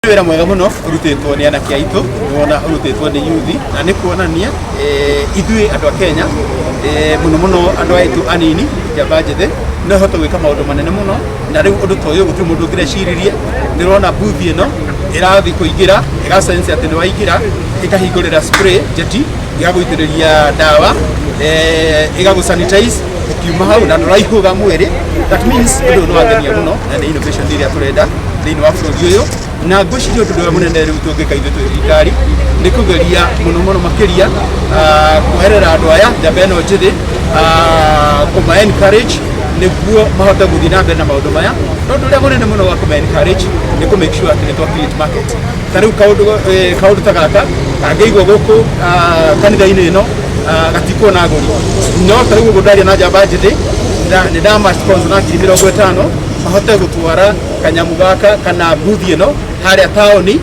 Wĩra mwega mũno ũrutĩtwo nĩ anake aitũ, nĩwona ũrutĩtwo nĩ yuthi, na nĩ kuonania ithuĩ andũ a Kenya, mũno mũno andũ aitũ anini, njamba njĩthĩ, no ĩhote gwĩka maũndũ manene mũno. Na rĩu ũndũ ta ũyũ gũtirĩ mũndũ ũngĩreciririe. Nĩ ũrona booth ĩno ĩrathiĩ kũingĩra, ĩga sense atĩ nĩ waingĩra, ĩkahingũrĩra spray jet, ĩgagũitĩrĩria ndawa, ĩgagũ sanitize ũkiuma hau na ndũraihũga mwĩrĩ. That means ũndũ ũyũ nĩ wangenia mũno na nĩ innovation ĩrĩa tũrenda thĩinĩ wa bũrũri ũyũ. Na ngwĩciria ũndũ ũrĩa mũnene rĩu tũngĩka ithuĩ twĩ thirikari nĩ kũgeria mũno mũno makĩria kweherera andũ aya njamba ĩno njĩthĩ, kũma encourage nĩguo mahote gũthiĩ na mbere na maũndũ maya. No ũndũ ũrĩa mũnene mũno wa kũma encourage nĩ kũ make sure atĩ nĩ twa create market. Ta rĩu kaũndũ ta gaka kangĩigwo gũkũ kanitha-inĩ ĩno, gatikuona agũri. No ta rĩu ũguo ndaria na njamba njĩthĩ, nĩ ndama sponsor na 50,000 mahote gũtwara kanyamu gaka kana mbuthi ĩno harĩa taũni,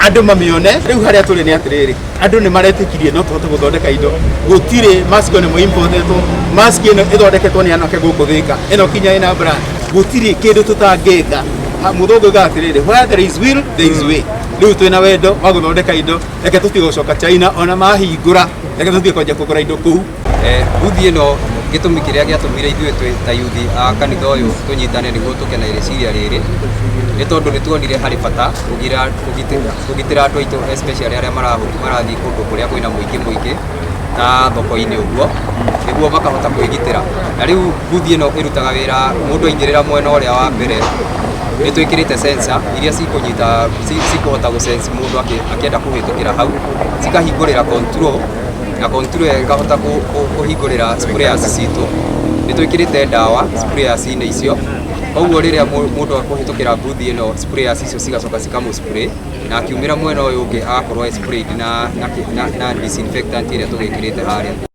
andũ mamĩone. Rĩu harĩa tũrĩ nĩ atĩrĩrĩ, andũ nĩ maretĩkirie no tũhote gũthondeka indo. Gũtirĩ mask ĩno importetwo, mask ĩno ĩthondeketwo nĩ anake gũkũ Thĩka, ĩno kinya ĩna brand. Gũtirĩ kĩndũ tũtangĩka. Mũthũngũ oigaga atĩrĩrĩ, "Where there is will, there is way." Rĩu twĩna wendo wa gũthondeka indo. Reke tũtige gũcoka China, ona mahingũra, reke tũtige kwanjia kũgũra indo kũu. Mbuthi ĩno, gĩtũmi kĩrĩa gĩatũmire ithuĩ twĩ ta yuthi a kanitha ũyũ tũnyitane nĩguo tũke na rĩciria rĩrĩ, nĩ tondũ nĩ tuonire harĩ bata kũgitĩra andũ aitũ, especially arĩa marathiĩ kũndũ kũrĩa kwĩna mũingĩ mũingĩ ta thoko-inĩ ũguo, nĩguo makahota kwĩgitĩra. Na rĩu mbuthi ĩno ĩrutaga wĩra, mũndũ aingĩrĩra mwena ũrĩa wa mbere, nĩ twĩkĩrĩte sensor iria cikũnyita, cikũhota gũ sense mũndũ akĩenda kũhĩtũkĩra hau, cikahingũrĩra control, na control ĩyo ĩkahota kũhingũrĩra sprayers citũ. Nĩ twĩkĩrĩte ndawa sprayers-inĩ icio, koguo rĩrĩa mũndũ akũhĩtũkĩra mbuthi ĩno, sprayers icio cigacoka cikamũ spray, na akiumĩra mwena ũyũ ũngĩ agakorwo e sprayed na disinfectant ĩrĩa tũgĩkĩrĩte harĩa.